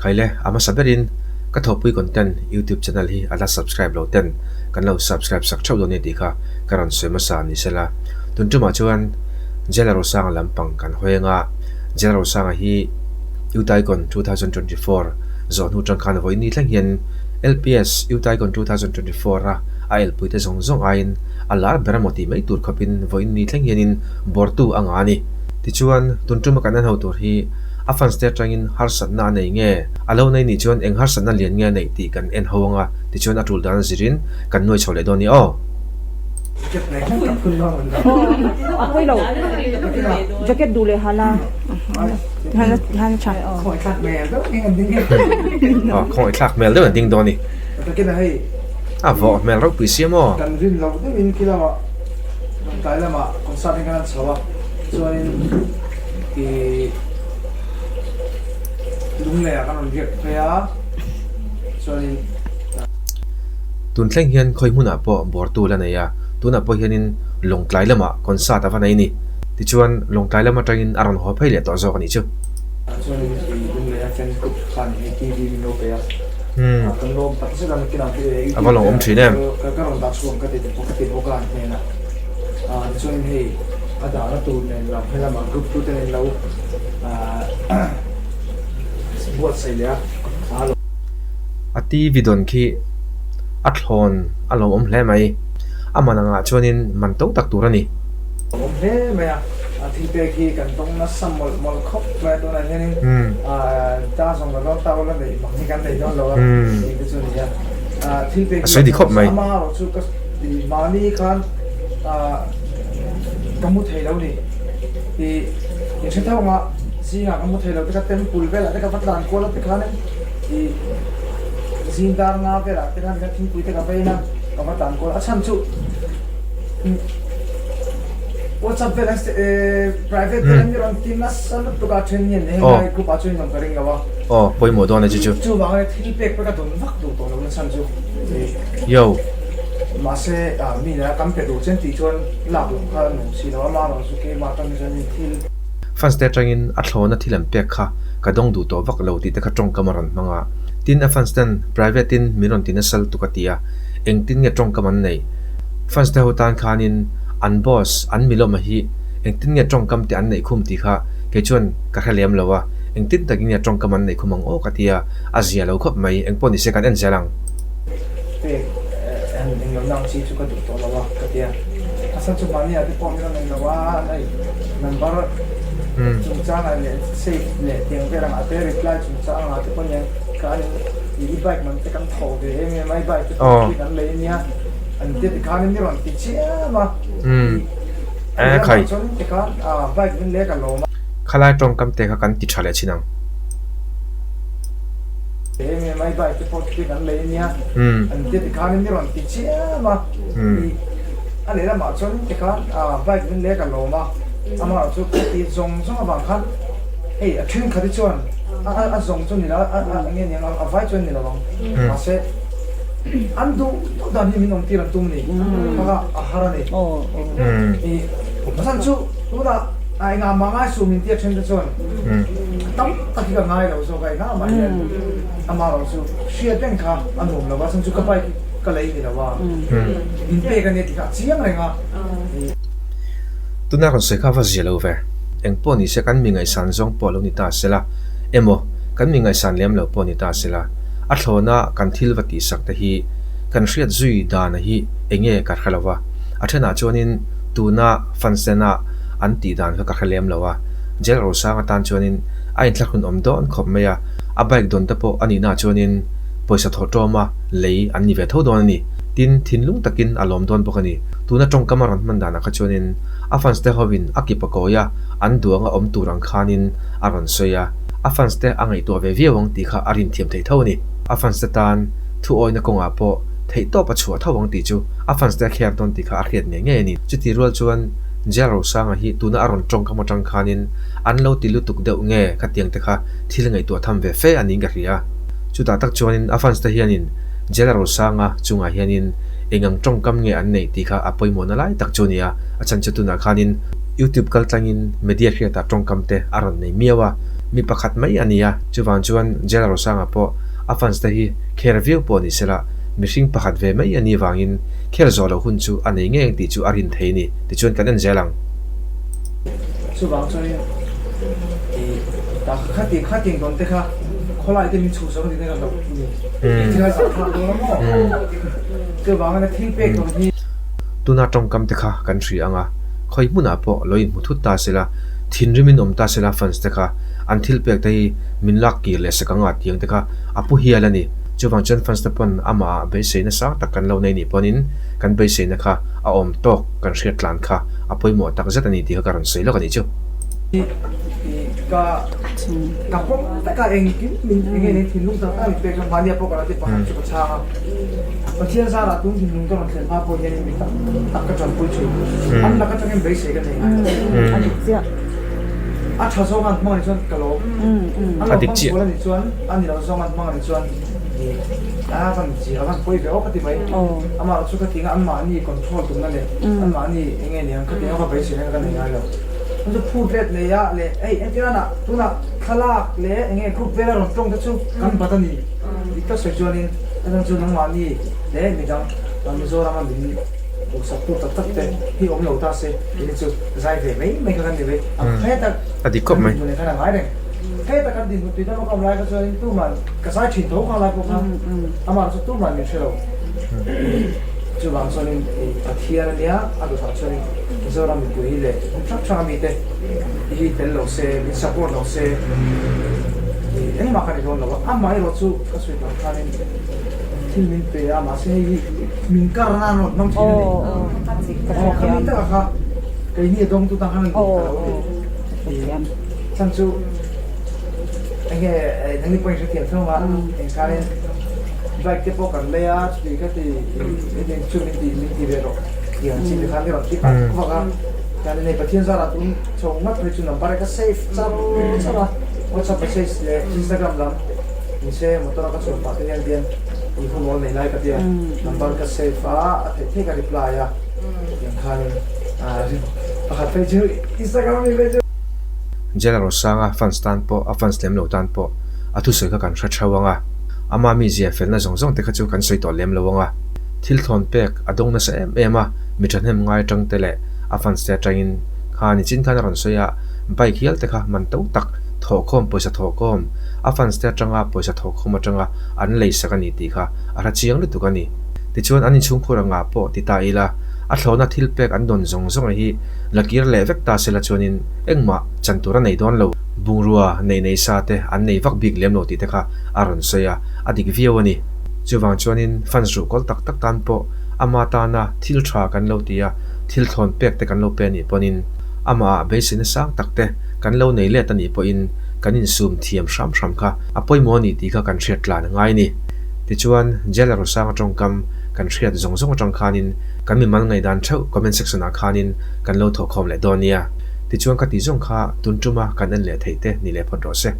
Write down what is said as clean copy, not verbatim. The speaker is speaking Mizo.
Khaile, a hmasa berin ka thawhpui content YouTube channel hi a la subscribe lo ten kan lo subscribe sak theuh dawn nia tih kha ka rawn sawi hmasa ni sela. Tun tumah chuan Jela Rosanga lampang kan hawi anga Jela Rosanga hi Youth Icon 2024 zawh hnu tang khan vawiin ni thleng hian LPS Youth Icon 2024 a a elpui te zawng zawng aiin a lar ber emaw tih mai tur khawpin vawiin ni thleng hianin bawrtu a ngah a ni. Tichuan, tun tuma kan en ho tur hi a fans te atangin harsatna a nei nge? A lo nei nih chuan eng harsatna lian nge a neih tih kan en ho anga, tichuan a tul dan zirin kan nuai chho leh dawn ni aw. Khawngaih thlak hmel deuh an ding dawn ni. A vawh hmel ropui sia maw? Chuanin ih lungleiah kan rawn riak phei a, chuanin. Tun thleng hian khawi hmunah pawh bawrtu la nei a, tunah pawh hianin Lawngtlai lamah concert a va nei a ni. Tichuan Lawngtlai lam atangin a rawn haw phei leh tawh zawk a nih chu. Chuanin ih lungleia fans group khan hei TV min lo pe a, kan lawm tak zet a, nakinah A va lawmawm thin em? Ka rawn dah chhuak ka ti ka ti bawk a an hnenah. Tichuanin hei a dahna tur nen lam helamah group tu te nen lo buatsaih leh a. A TV dawn khi a thlawn a lawmawm hle mai. A man angah chuanin man to tak tur a ni. Lawmawm hle mai a, thil pek hi kan tawng nasa mawlh mawlh khawp mai a, tunah hianin ta zawng la dawn ta ula neih mang hi kan nei dawn lo a, tih te chu a ni a. Thil pek A sawi dik khawp mai. Amaherawh chu ka mahni khan ka mu thei lo ni tih in hre tho ang a, zingah ka mu thei lo te kha temple velah te ka va tlan kual a tikhanin ih zing dar nga velah te khan thingpui te ka vein a, ka va tlan kual a, a chhan chu WhatsApp vel private vel an ni rawn ti nasa lutuk a then hian heng lai group ah chuan in awm ka ring lo a. Aw pawimawh dawn a chu chu. Chuvang a thil pek pek a dawn vak duh tawh lo na chhan chu. Yo. Mahse mi nena kan pe duh chen tih chuan lak loh kha a nuam si lo a, mah erawh chu keimah atang hi chuan mi thil. Fans te atangin a thlawna thil an pek kha ka dawng duh tawh vak lo tih te kha tawngkam a rawn hmang a. Tin a fans ten private in min rawn ti nasal tuk a ti a, engtin nge tawngkam an neih? Fans te ho tan khanin an boss an milawma hi engtin nge tawngkam te an neih khum tih kha kei chuan ka hre lem lo a, engtin takin nge tawngkam an neih khum ang aw ka ti a, a zia lo khawp mai, engpawh ni se kan en zel ang. Pek han eng lo na ang chi chu ka duh tawh lo a ka ti a, a chhan chu mahni ah te pawh min rawn eng lo a, hei number chungchang ah leh save leh tiang vel ang ah te reply chungchang ang ah te pawh hian ka an i bike man te kan thawh ve em em a, i bike te pawh khi kan lei ania. An ti tikhan in i rawn ti chiam a. E khai. Chuan tikhan bike min lek a lawm a. Khalai tawngkam te kha kan ti tha leh chin ang. Em em ai bike te pawh khi kan lei ania. An ti tikhan in i rawn ti chiam a. A lehlamah chuan tikhan bike min lek a lawm a. Amaherawh chu ka ti zawng zawng avang khan hei a thenkhat hi chuan a zawng chu ni lo a nge ni ang a vai chuan ni lo ang. Mahse. An duh duh dan hi min awm tir an tum ni kha a har a ni. I chhan chu tunah a engah mah ngai suh min tia then te chuan tam tak hi ka ngai lo zawk a engah mah hian amaherawh chu hriat reng kha a nuam lo a chhan chu ka bike hi ka lei ni lo a min pek a nia tih kha a chiang reng a. Tuna rawn sawi kha va zia lo ve. Engpawh ni se kan mi ngaihsan zawng pawh lo ni ta sela emaw kan mi ngaihsan lem lo pawh ni ta sela. A thlawna kan thil va tihsak te hi kan hriat zui dana hi eng nge ka hre lo va, a thenah chuanin tuna Fansena an tih dan kha ka hre lem lo a, Jail Rosang atan chuanin a inthlahrun awm dawn khawp mai a, a bike dawn te pawh a nihnaah chuanin pawisa thawh tawma lei an ni ve tho dawn a ni. Tin, thinlung takin a lawm dawn bawk a ni. Tuna tawngkam a rawn hman danah kha chuanin a fans te hovin a kip a kawi a, an duanga awm tur ang khanin a rawn sawi a. A fans te a ngaihtuah ve viau ang tih kha a rinthiam theih tho a ni. A fans te tan thu awina kawngah pawh theih tawp a chhuah tho ang tih chu a fans te a kher dawn tih kha a hriat ngei ngei a ni. Chuti rual chuan Jia Rosanga hi tuna a rawn tawngkam atang khanin an lo ti lutuk deuh nge khatiang te kha thil ngaihtuah tham ve fe a niin ka hria. Chutah tak chuanin a fans te hianin Jia Rosanga chungah hianin eng ang tawngkam nge an neih tih kha a pawimawhna lai tak chu a ni a. A chhan chu tunah khanin YouTube kaltlangin media hriatah tawngkam te a rawn nei miau a. Mi pakhat mai a ni a, chuvang chuan Jela Rosanga pawh a fans te hi kher viau pawh ni sela, mihring pakhat ve mai a nih vangin kher zawh loh hun chu a nei ngei ang tih chu a rin thei a ni. Tichuan kan en zel ang. Chuvang chuanin i tak khati khatin dawn te kha khawlai te min chhuh zawk a ni te ka hlauh a ni. Thil a zah thlak dawn a maw? Chuvangin a thil pek dawn hi. Tuna tawngkam te kha kan hria ang a, khawi hmunah pawh lo inhmu thut ta sela, thinrimin awm ta sela fans te kha an thil pek te hi min lak kir leh sak anga tiang te kha a pu hial a ni. Chuvang chuan fans te pawn amah ah beiseina sang tak kan lo nei nih pawnin kan beiseina kha a awm tawk kan hriat tlan kha a pawimawh tak zet a ni tih kha ka rawn sawi lawk a nih chu. Ka ka pawm tak a engkim min enge nei thinlung tak tak min pek a mahnia pawh ka lo ti pakhat chu ka chhang a Pathian zarah tun thinlung ka rawn thlen hma pawh hianin mi tam tak ka tanpui thin an lak atangin beisei ka nei ngai lo a dik chiah a tha zawng an hmang anih chuan ka lawm an lo hmang sual anih chuan a ni lo zawng an hmang anih chuan a van zia a van pawi ve aw ka ti mai amaherawhchu chu ka ti nga anmahni control tumna leh anmahni enge niang ka ti nga va beisei na ka nei ngai lo. Chu chu phut let nei a leh hei entirana tunah thlalak leh eng nge group vela rawn tawng te chu kan bat a ni dik tak sawi chuanin a chhan chu nangmahni leh midang Mizorama min duhsak tu tak tak te hi awm lo ta se tih hi chu zai ve mai mai kha kan ni mai ang heta kan dinhmun ah khan a ngai reng heta kan dinhmun tui dama ka awm lai kha chuanin tuman ka zai thin tho kha lai pawh kha amah chu tuman min hre lo chuvang chuanin Pathian a nia a dawtah chuanin Mizoram mipui leh hmun hrang hrang a mite hi tel lo se, min support lo se ih engmah ka ni dawn lo a, amaherawh chu ka sawi tawh ang khanin thil min pe a, mahse hei hi min kar nan rawn hmang thin a ni. Aw khami taka kha keini a dawngtu tan khan a ni ka lo ti. Chhan chu enge nangni pawhin hrethiam thung a, eng khanin bike te pawh kan lei a, chuti kha ti chu min ti min ti ve rawh. Tiang chi te khan i rawn ti pah vak a, chuan hei Pathian zarah tun chho ngat phei chu number ka save char char a, WhatsApp message leh Instagram lam ni se motor a ka chhuah pah te hian bian i hun awl nei lai ka tia number ka save a, a theih theih ka reply a, tiang khanin pakhat phei chu Instagram ami phei chu. Jela Rosanga fans tan pawh a fans lem lo tan pawh a thusawi kha kan hre theuh ang a, ama mizia felna zawng zawng te kha chu kan sawi tawh lem lo ang a. Thil thawn pek a dawng nasa em em a, mi thahnem ngai atang te leh a fans te atangin kha nichin khan a rawn sawi a, bike hial te kha man to tak thawhkhawm pawisa thawhkhawm a fans te atanga pawisa thawhkhawm atanga an lei sak a ni tih kha a hra chiang lutuk a ni. Tichuan an inchhungkhur angah pawh ti ta ila, a thlawhna thil pek an dawn zawng zawng hi la kir leh vek ta sela chuanin engmah chan tur a nei dawn lo. Bungrua nei nei sa te an nei vak bik lem lo tih te kha a rawn sawi a, a dik viau a ni. Chuvang chuanin fans ruhkawl tak tak tan pawh ama tana thil tha kan lo ti a, thil thlawn pek te kan lo pe anih pawhin amah ah beiseina sang tak te kan lo nei let anih pawhin kan insum thiam hram hram kha a pawimawh anih tih kha kan hriat tlan a ngai a ni. Tichuan, Jela Rosanga tawngkam kan hriat zawng zawng atang khanin kan mimal ngaihdan theuh comment section ah khanin kan lo thawhkhawm leh dawn nia. Tichuan ka tih zawng kha tun tuma kan en leh theih te ni leh phawt rawh se.